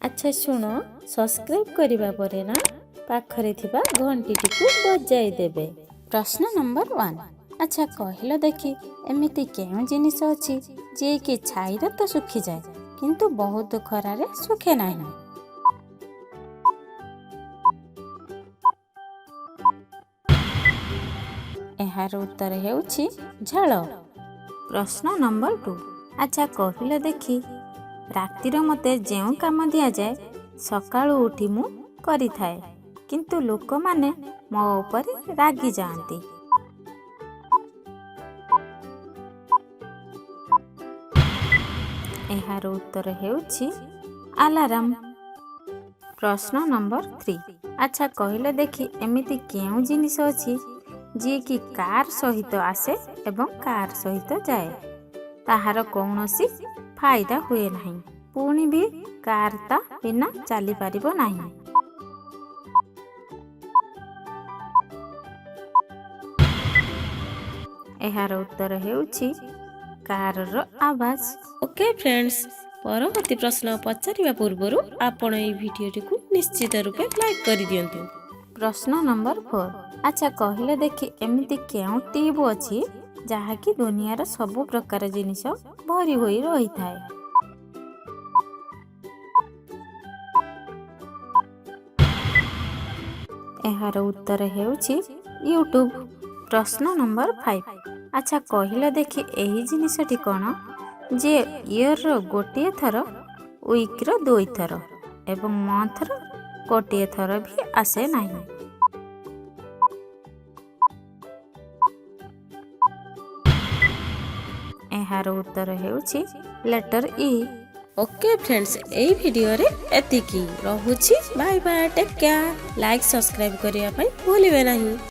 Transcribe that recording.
ଆଚ୍ଛା ଶୁଣ, ସବସ୍କ୍ରାଇବ୍ କରିବା ପରେ ନା ପାଖରେ ଥିବା ଘଣ୍ଟିଟିକୁ ବଜାଇ ଦେବେ। ପ୍ରଶ୍ନ ନମ୍ବର 1। ଆଚ୍ଛା କହିଲ ଦେଖି, ଏମିତି କେଉଁ ଜିନିଷ ଅଛି ଯିଏକି ଛାଇରେ ତ ଶୁଖିଯାଏ, କିନ୍ତୁ ବହୁତ ଖରାରେ ଶୁଖେ ନାହିଁ? ଏହାର ଉତ୍ତର ହେଉଛି ଝାଳ। ପ୍ରଶ୍ନ ନମ୍ବର 2। ଆଚ୍ଛା କହିଲ ଦେଖି, ରାତିରେ ମୋତେ ଯେଉଁ କାମ ଦିଆଯାଏ, ସକାଳୁ ଉଠି ମୁଁ କରିଥାଏ, କିନ୍ତୁ ଲୋକମାନେ ମୋ ଉପରେ ରାଗି ଯାଆନ୍ତି? ଏହାର ଉତ୍ତର ହେଉଛି ଆଲାରାମ। ପ୍ରଶ୍ନ ନମ୍ବର 3। ଆଚ୍ଛା କହିଲ ଦେଖି, ଏମିତି କେଉଁ ଜିନିଷ ଅଛି ଯିଏକି କାର୍ ସହିତ ଆସେ ଏବଂ କାର୍ ସହିତ ଯାଏ, ତାହାର କୌଣସି ଫାଇଦା ହୁଏ ନାହିଁ, ପୁଣି ବି କାର୍ ତା ବିନା ଚାଲିପାରିବ ନାହିଁ? ଏହାର ଉତ୍ତର ହେଉଛି କାରର ଆବାଜ। ଓକେ ଫ୍ରେଣ୍ଡସ୍, ପରବର୍ତ୍ତୀ ପ୍ରଶ୍ନ ପଚାରିବା ପୂର୍ବରୁ ଆପଣ ଏହି ଭିଡ଼ିଓଟିକୁ ନିଶ୍ଚିତ ରୂପେ ଲାଇକ୍ କରିଦିଅନ୍ତୁ। ପ୍ରଶ୍ନ ନମ୍ବର 4। ଆଚ୍ଛା କହିଲେ ଦେଖି, ଏମିତି କେଉଁ ଟ୍ୟୁବ୍ ଅଛି ଯାହାକି ଦୁନିଆର ସବୁ ପ୍ରକାର ଜିନିଷ ଭରି ହୋଇ ରହିଥାଏ? ଏହାର ଉତ୍ତର ହେଉଛି ୟୁଟ୍ୟୁବ୍। ପ୍ରଶ୍ନ ନମ୍ବର 5। ଆଚ୍ଛା କହିଲ ଦେଖି, ଏହି ଜିନିଷଟି କ'ଣ ଯେ ଇୟର୍ର ଗୋଟିଏ ଥର, ୱିକ୍ର ଦୁଇଥର ଏବଂ ମନ୍ଥର ଗୋଟିଏ ଥର ବି ଆସେ ନାହିଁ? ଏହାର ଉତ୍ତର ହେଉଛି ଲେଟର ଇ। ଓକେ ଫ୍ରେଣ୍ଡସ୍, ଏଇ ଭିଡ଼ିଓରେ ଏତିକି ରହୁଛି। Bye bye, take care. Like, subscribe କରିବା ପାଇଁ ଭୁଲିବେ ନାହିଁ।